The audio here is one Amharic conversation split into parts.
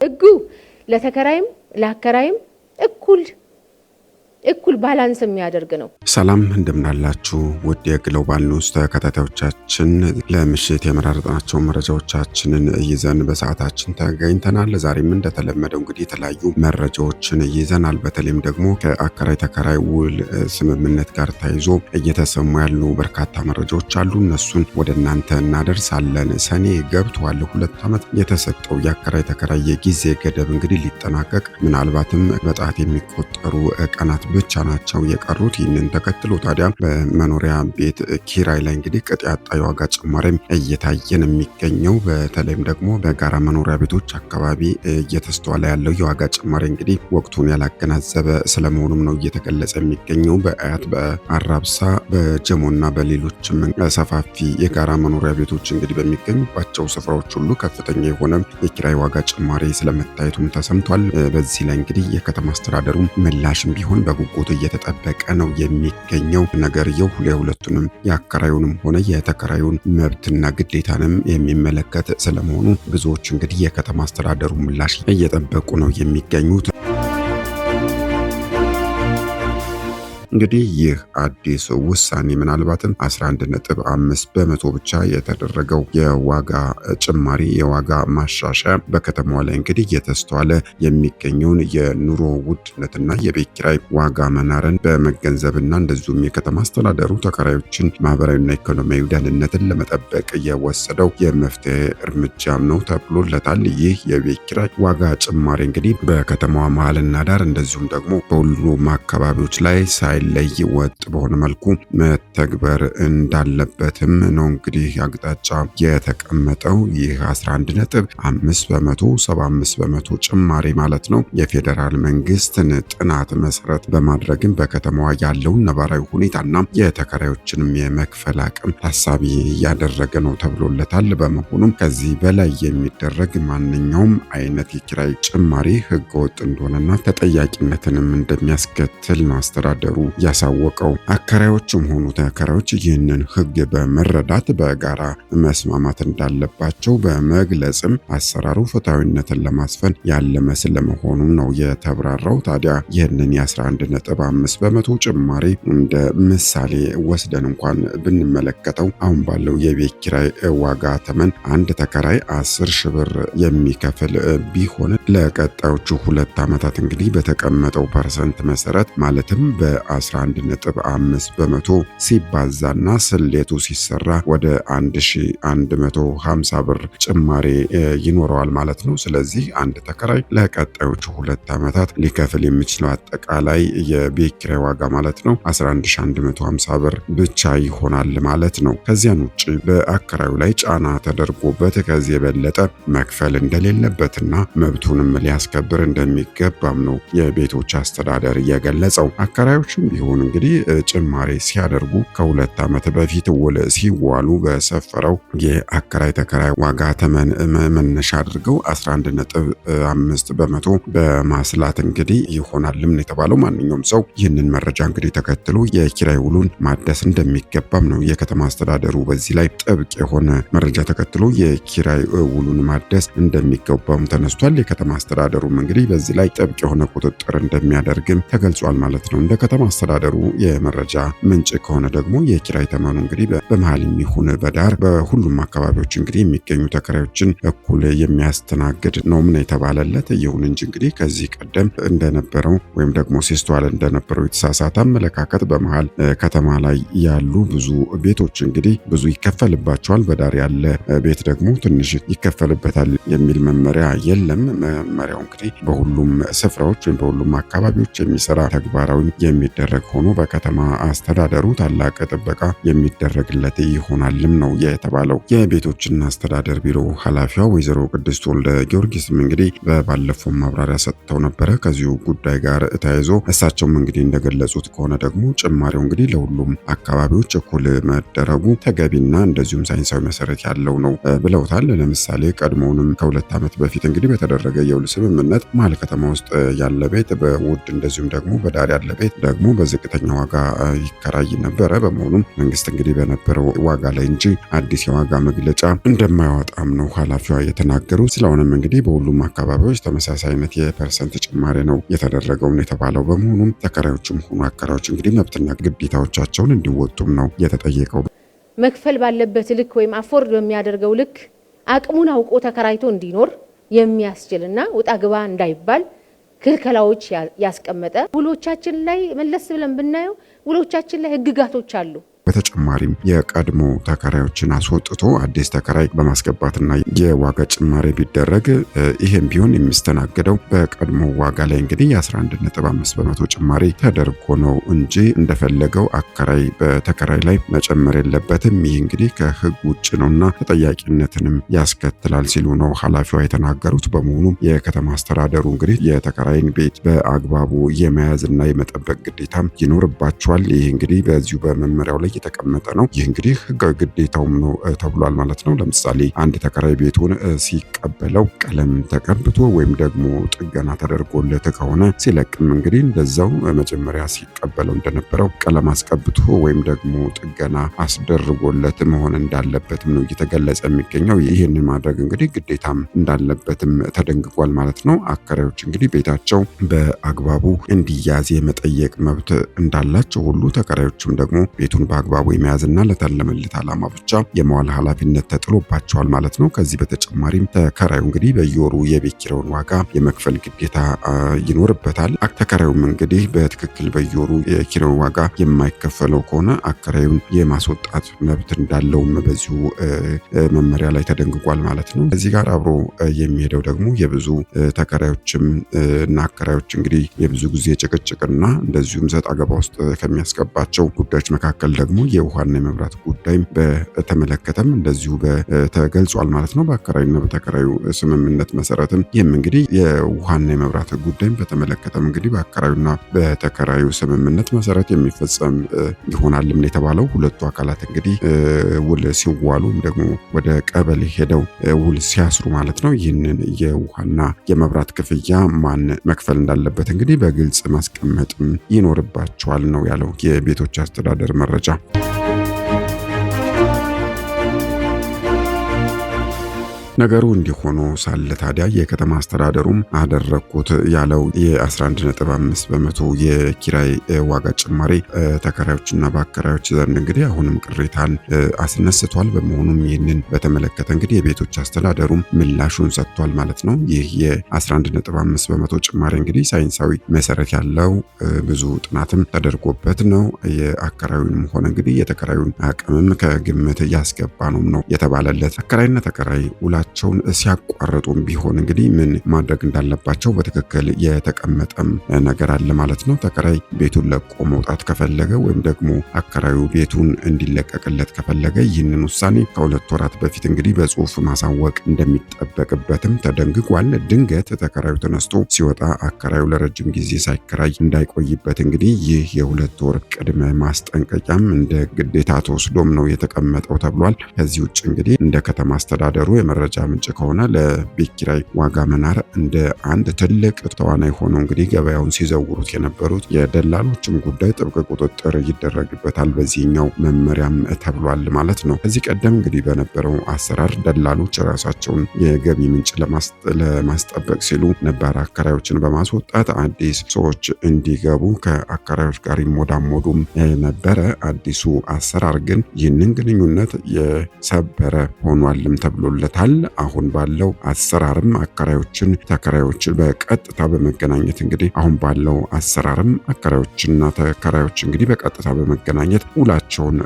ህጉ ለተከራይም ለአከራይም እኩል እኩል balance የሚያደርግ ነው። ሰላም እንደምናላችሁ ውድ የግሎባል ኒውስ ተከታታዮቻችን፣ ለምሽት የመራረጥናቸው መረጃዎቻችንን ይዘን በሰዓታችን ተገኝተናል። ዛሬም እንደተለመደው እንግዲህ የተለያዩ መረጃዎችን ይዘናል። በተለይም ደግሞ ከአከራይ ተከራይ ውል ስምምነት ጋር ተያይዞ እየተሰሙ ያሉ በርካታ መረጃዎች አሉ። እነሱን ወደ እናንተ እናደርሳለን። ሰኔ ገብቷል። 2 ዓመት የተሰጠው የአከራይ ተከራይ የጊዜ ገደብ እንግዲህ ሊጠናቀቅ ምናልባትም በጣት የሚቆጠሩ ቀናት ብቻ ናቸው የቀሩት። ይህንን ተከትሎ ታዲያ በመኖሪያ ቤት ኪራይ ላይ እንግዲህ ቅጥ ያጣ የዋጋ ጭማሪም እየታየ ነው የሚገኘው። በተለይም ደግሞ በጋራ መኖሪያ ቤቶች አካባቢ እየተስተዋለ ያለው የዋጋ ጭማሪ እንግዲህ ወቅቱን ያላገናዘበ ስለመሆኑም ነው እየተገለጸ የሚገኘው። በአያት፣ በአራብሳ፣ በጀሞና በሌሎችም ሰፋፊ የጋራ መኖሪያ ቤቶች እንግዲህ በሚገኙባቸው ስፍራዎች ሁሉ ከፍተኛ የሆነ የኪራይ ዋጋ ጭማሪ ስለመታየቱም ተሰምቷል። በዚህ ላይ እንግዲህ የከተማ አስተዳደሩ ምላሽም ቢሆን በጉጉት እየተጠበቀ ነው የሚገኘው። ነገርየው የሁለቱንም የአከራዩንም ሆነ የተከራዩን መብትና ግዴታንም የሚመለከት ስለመሆኑ ብዙዎች እንግዲህ የከተማ አስተዳደሩ ምላሽ እየጠበቁ ነው የሚገኙት። እንግዲህ ይህ አዲስ ውሳኔ ምናልባትም 11.5% ብቻ የተደረገው የዋጋ ጭማሪ፣ የዋጋ ማሻሻያ በከተማዋ ላይ እንግዲህ እየተስተዋለ የሚገኘውን የኑሮ ውድነትና የቤት ኪራይ ዋጋ መናርን በመገንዘብና እንደዚሁም የከተማ አስተዳደሩ ተከራዮችን ማህበራዊና ኢኮኖሚያዊ ደህንነትን ለመጠበቅ የወሰደው የመፍትሄ እርምጃም ነው ተብሎለታል። ይህ የቤት ኪራይ ዋጋ ጭማሪ እንግዲህ በከተማዋ መሀልና ዳር እንደዚሁም ደግሞ በሁሉም አካባቢዎች ላይ ሳይለይ ወጥ በሆነ መልኩ መተግበር እንዳለበትም ነው እንግዲህ አቅጣጫ የተቀመጠው። ይህ 11.5%፣ 75% ጭማሪ ማለት ነው። የፌዴራል መንግስትን ጥናት መሰረት በማድረግም በከተማዋ ያለውን ነባራዊ ሁኔታና የተከራዮችንም የመክፈል አቅም ታሳቢ ያደረገ ነው ተብሎለታል። በመሆኑም ከዚህ በላይ የሚደረግ ማንኛውም አይነት የኪራይ ጭማሪ ህገወጥ እንደሆነና ተጠያቂነትንም እንደሚያስከትል ነው አስተዳደሩ ያሳወቀው። አከራዮችም ሆኑ ተከራዮች ይህንን ህግ በመረዳት በጋራ መስማማት እንዳለባቸው በመግለጽም አሰራሩ ፍትሐዊነትን ለማስፈን ያለመ ስለመሆኑ ነው የተብራራው። ታዲያ ይህንን የ11.5% ጭማሪ እንደ ምሳሌ ወስደን እንኳን ብንመለከተው አሁን ባለው የቤት ኪራይ ዋጋ ተመን አንድ ተከራይ 10 ሺህ ብር የሚከፍል ቢሆን ለቀጣዮቹ 2 ዓመታት እንግዲህ በተቀመጠው percent መሰረት ማለትም በ11.5% ሲባዛና ስሌቱ ሲሰራ ወደ 1150 ብር ጭማሬ ይኖረዋል ማለት ነው። ስለዚህ አንድ ተከራይ ለቀጣዮቹ 2 ዓመታት ሊከፍል የሚችለው አጠቃላይ የቤት ኪራይ ዋጋ ማለት ነው 11150 ብር ብቻ ይሆናል ማለት ነው። ከዚያን ውጭ በአከራዩ ላይ ጫና ተደርጎበት ከዚህ የበለጠ መክፈል እንደሌለበትና መብቱንም ሊያስከብር እንደሚገባም ነው የቤቶች አስተዳደር የገለጸው። አከራዮችም ቢሆን እንግዲህ ጭማሪ ሲያደርጉ ከ2 ዓመት በፊት ውል ሲዋሉ በሰፈረው የአከራይ ተከራይ ዋጋ ተመን መነሻ አድርገው 11.5% በማስላት እንግዲህ ይሆናልም ነው የተባለው። ማንኛውም ሰው ይህንን መረጃ እንግዲህ ተከትሎ የኪራይ ውሉን ማደስ እንደሚገባም ነው የከተማ አስተዳደሩ በዚህ ላይ ጥብቅ የሆነ መረጃ ተከትሎ የኪራይ ውሉን ማደስ እንደሚገባም ተነስቷል። የከተማ አስተዳደሩም እንግዲህ በዚህ ላይ ጥብቅ የሆነ ቁጥጥር እንደሚያደርግም ተገልጿል ማለት ነው። እንደ ከተማ አስተዳደሩ የመረጃ ምንጭ ከሆነ ደግሞ የኪራይ ተመኑ እንግዲህ በመሀል የሚሆን በዳር በሁሉም አካባቢዎች እንግዲህ የሚገኙ ተከራዮችን እኩል የሚያስተናግድ ነው ምን የተባለለት። ይሁን እንጂ እንግዲህ ከዚህ ቀደም እንደነበረው ወይም ደግሞ ሲስተዋል እንደነበረው የተሳሳተ አመለካከት በመሀል ከተማ ላይ ያሉ ብዙ ቤቶች እንግዲህ ብዙ ይከፈልባቸዋል፣ በዳር ያለ ቤት ደግሞ ትንሽ ይከፈልበታል የሚል መመሪያ የለም። መመሪያው እንግዲህ በሁሉም ስፍራዎች ወይም በሁሉም አካባቢዎች የሚሰራ ተግባራዊ የሚደረግ ሆኖ በከተማ አስተዳደሩ ታላቅ ጥበቃ የሚደረግለት ይሆናልም ነው የተባለው። የቤቶችና አስተዳደር ቢሮ ኃላፊዋ ወይዘሮ ቅድስት ወልደ ጊዮርጊስም እንግዲህ በባለፈው ማብራሪያ ሰጥተው ነበረ ከዚሁ ጉዳይ ጋር ተያይዞ። እሳቸውም እንግዲህ እንደገለጹት ከሆነ ደግሞ ጭማሪው እንግዲህ ለሁሉም አካባቢዎች እኩል መደረጉ ተገቢና እንደዚሁም ሳይንሳዊ መሰረት ያለው ነው ብለውታል። ለምሳሌ ቀድሞውንም ከ2 ዓመት በፊት እንግዲህ በተደረገ የውል ስምምነት መሀል ከተማ ውስጥ ያለ ቤት በውድ እንደዚሁም ደግሞ በዳር ያለ ቤት ደግሞ በዝቅተኛ ዋጋ ይከራይ ነበረ። በመሆኑም መንግስት እንግዲህ በነበረው ዋጋ ላይ እንጂ አዲስ የዋጋ መግለጫ እንደማያወጣም ነው ኃላፊዋ የተናገሩ። ስለሆነም እንግዲህ በሁሉም አካባቢዎች ተመሳሳይነት የ percent ጭማሪ ነው የተደረገው ነው የተባለው። በመሆኑም ተከራዮችም ሆኑ አከራዮች እንግዲህ መብትና ግዴታዎቻቸውን እንዲወጡም ነው የተጠየቀው። መክፈል ባለበት ልክ ወይም afford በሚያደርገው ልክ አቅሙን አውቆ ተከራይቶ እንዲኖር የሚያስችልና ውጣ ግባ እንዳይባል ክልከላዎች ያስቀመጠ፣ ውሎቻችን ላይ መለስ ብለን ብናየው ውሎቻችን ላይ ህግጋቶች አሉ። በተጨማሪም የቀድሞ ተከራዮችን አስወጥቶ አዲስ ተከራይ በማስገባትና የዋጋ ጭማሪ ቢደረግ ይሄም ቢሆን የሚስተናገደው በቀድሞ ዋጋ ላይ እንግዲህ የ11.5% ጭማሪ ተደርጎ ነው እንጂ እንደፈለገው አከራይ በተከራይ ላይ መጨመር የለበትም። ይህ እንግዲህ ከህግ ውጭ ነውና ተጠያቂነትንም ያስከትላል ሲሉ ነው ኃላፊዋ የተናገሩት። በመሆኑም የከተማ አስተዳደሩ እንግዲህ የተከራይን ቤት በአግባቡ የመያዝና የመጠበቅ ግዴታም ይኖርባቸዋል። ይህ እንግዲህ በዚሁ በመመሪያው ላይ የተቀመጠ ነው። ይህ እንግዲህ ህጋዊ ግዴታውም ነው ተብሏል ማለት ነው። ለምሳሌ አንድ ተከራይ ቤቱን ሲቀበለው ቀለም ተቀብቶ ወይም ደግሞ ጥገና ተደርጎለት ከሆነ ሲለቅም እንግዲህ እንደዛው መጀመሪያ ሲቀበለው እንደነበረው ቀለም አስቀብቶ ወይም ደግሞ ጥገና አስደርጎለት መሆን እንዳለበትም ነው እየተገለጸ የሚገኘው። ይህንን ማድረግ እንግዲህ ግዴታም እንዳለበትም ተደንግጓል ማለት ነው። አከራዮች እንግዲህ ቤታቸው በአግባቡ እንዲያዝ የመጠየቅ መብት እንዳላቸው ሁሉ ተከራዮችም ደግሞ ቤቱን በአግባቡ የመያዝና ለታለመለት ዓላማ ብቻ የመዋል ኃላፊነት ተጥሎባቸዋል ማለት ነው። ከዚህ በተጨማሪም ተከራዩ እንግዲህ በየወሩ የቤት ኪራዩን ዋጋ የመክፈል ግዴታ ይኖርበታል። ተከራዩም እንግዲህ በትክክል በየወሩ የኪራዩ ዋጋ የማይከፈለው ከሆነ አከራዩን የማስወጣት መብት እንዳለውም በዚሁ መመሪያ ላይ ተደንግጓል ማለት ነው። ከዚህ ጋር አብሮ የሚሄደው ደግሞ የብዙ ተከራዮችም እና አከራዮች እንግዲህ የብዙ ጊዜ ጭቅጭቅና እንደዚሁም ሰጥ አገባ ውስጥ ከሚያስገባቸው ጉዳዮች መካከል ደግሞ የውሃና የመብራት ጉዳይም በተመለከተም እንደዚሁ ተገልጿል ማለት ነው። በአከራዩና በተከራዩ ስምምነት መሰረትም ይህም እንግዲህ የውሃና የመብራት ጉዳይም በተመለከተም እንግዲህ በአከራዩና በተከራዩ ስምምነት መሰረት የሚፈጸም ይሆናልም የተባለው። ሁለቱ አካላት እንግዲህ ውል ሲዋሉ ወይም ደግሞ ወደ ቀበሌ ሄደው ውል ሲያስሩ ማለት ነው፣ ይህንን የውሃና የመብራት ክፍያ ማን መክፈል እንዳለበት እንግዲህ በግልጽ ማስቀመጥም ይኖርባቸዋል ነው ያለው የቤቶች አስተዳደር መረጃ። ነገሩ እንዲህ ሆኖ ሳለ ታዲያ የከተማ አስተዳደሩም አደረግኩት ያለው የ11.5% የኪራይ ዋጋ ጭማሪ ተከራዮችና በአከራዮች ዘንድ እንግዲህ አሁንም ቅሬታን አስነስቷል። በመሆኑም ይህንን በተመለከተ እንግዲህ የቤቶች አስተዳደሩም ምላሹን ሰጥቷል ማለት ነው። ይህ የ11.5% ጭማሪ እንግዲህ ሳይንሳዊ መሰረት ያለው ብዙ ጥናትም ተደርጎበት ነው። የአከራዩንም ሆነ እንግዲህ የተከራዩን አቅምም ከግምት ያስገባ ነው ነው የተባለለት። አከራይና ተከራይ ውላቸውን ሲያቋርጡም ቢሆን እንግዲህ ምን ማድረግ እንዳለባቸው በትክክል የተቀመጠም ነገር አለ ማለት ነው። ተከራይ ቤቱን ለቆ መውጣት ከፈለገ ወይም ደግሞ አከራዩ ቤቱን እንዲለቀቅለት ከፈለገ ይህንን ውሳኔ ከ2 ወራት በፊት እንግዲህ በጽሁፍ ማሳወቅ እንደሚጠበቅበትም ተደንግጓል። ድንገት ተከራዩ ተነስቶ ሲወጣ አከራዩ ለረጅም ጊዜ ሳይከራይ እንዳይቆይበት እንግዲህ ይህ የ2 ወር ቅድመ ማስጠንቀቂያም እንደ ግዴታ ተወስዶም ነው የተቀመጠው ተብሏል። ከዚህ ውጭ እንግዲህ እንደ ከተማ አስተዳደሩ የመረጃ ምንጭ ከሆነ ለቤት ኪራይ ዋጋ መናር እንደ አንድ ትልቅ ተዋናይ ሆነው እንግዲህ ገበያውን ሲዘውሩት የነበሩት የደላሎችም ጉዳይ ጥብቅ ቁጥጥር ይደረግበታል በዚህኛው መመሪያም ተብሏል ማለት ነው። ከዚህ ቀደም እንግዲህ በነበረው አሰራር ደላሎች ራሳቸውን የገቢ ምንጭ ለማስጠበቅ ሲሉ ነባር አከራዮችን በማስወጣት አዲስ ሰዎች እንዲገቡ ከአከራዮች ጋር ይሞዳሞዱም ነበረ። አዲሱ አሰራር ግን ይህንን ግንኙነት የሰበረ ሆኗልም ተብሎለታል። አሁን ባለው አሰራርም አከራዮችን ተከራዮች በቀጥታ በመገናኘት እንግዲህ አሁን ባለው አሰራርም አከራዮችና ተከራዮች እንግዲህ በቀጥታ በመገናኘት ውላቸውን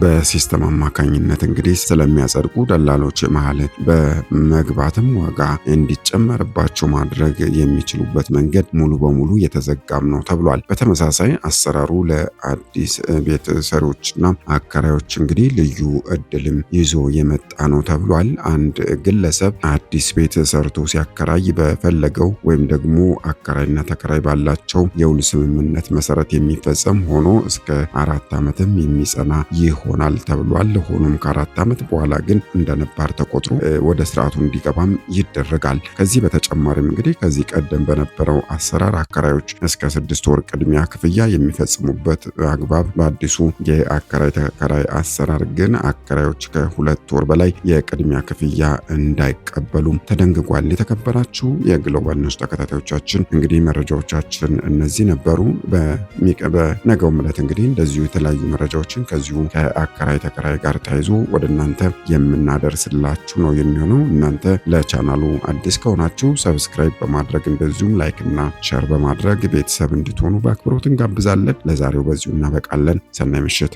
በ system አማካኝነት እንግዲህ ስለሚያጸድቁ ደላሎች መሀል በመግባትም ዋጋ እንዲጨመርባቸው ማድረግ የሚችሉበት መንገድ ሙሉ በሙሉ የተዘጋም ነው ተብሏል። በተመሳሳይ አሰራሩ ለአዲስ ቤት ሰሪዎችና አከራዮች እንግዲህ ልዩ እድልም ይዞ የመጣ ነው ተብሏል። አንድ ግለሰብ አዲስ ቤት ሰርቶ ሲያከራይ በፈለገው ወይም ደግሞ አከራይና ተከራይ ባላቸው የውል ስምምነት መሰረት የሚፈጸም ሆኖ እስከ 4 ዓመትም የሚጸና ይሆናል ተብሏል። ሆኖም ከ4 ዓመት በኋላ ግን እንደ ነባር ተቆጥሮ ወደ ስርዓቱ እንዲገባም ይደረጋል። ከዚህ በተጨማሪም እንግዲህ ከዚህ ቀደም በነበረው አሰራር አከራዮች እስከ 6 ወር ቅድሚያ ክፍያ የሚፈጽሙበት አግባብ፣ በአዲሱ የአከራይ ተከራይ አሰራር ግን አከራዮች ከ2 ወር በላይ የቅድሚያ ክፍያ እንዳይቀበሉም ተደንግጓል። የተከበራችሁ የግሎባል ኒውስ ተከታታዮቻችን እንግዲህ መረጃዎቻችን እነዚህ ነበሩ። በነገው ዕለት እንግዲህ እንደዚሁ የተለያዩ መረጃዎችን ከዚሁ ከአከራይ ተከራይ ጋር ተያይዞ ወደ እናንተ የምናደርስላችሁ ነው የሚሆነው። እናንተ ለቻናሉ አዲስ ከሆናችሁ subscribe በማድረግ እንደዚሁም like እና share በማድረግ ቤተሰብ እንድትሆኑ በአክብሮት እንጋብዛለን። ለዛሬው በዚሁ እናበቃለን። ሰናይ ምሽት።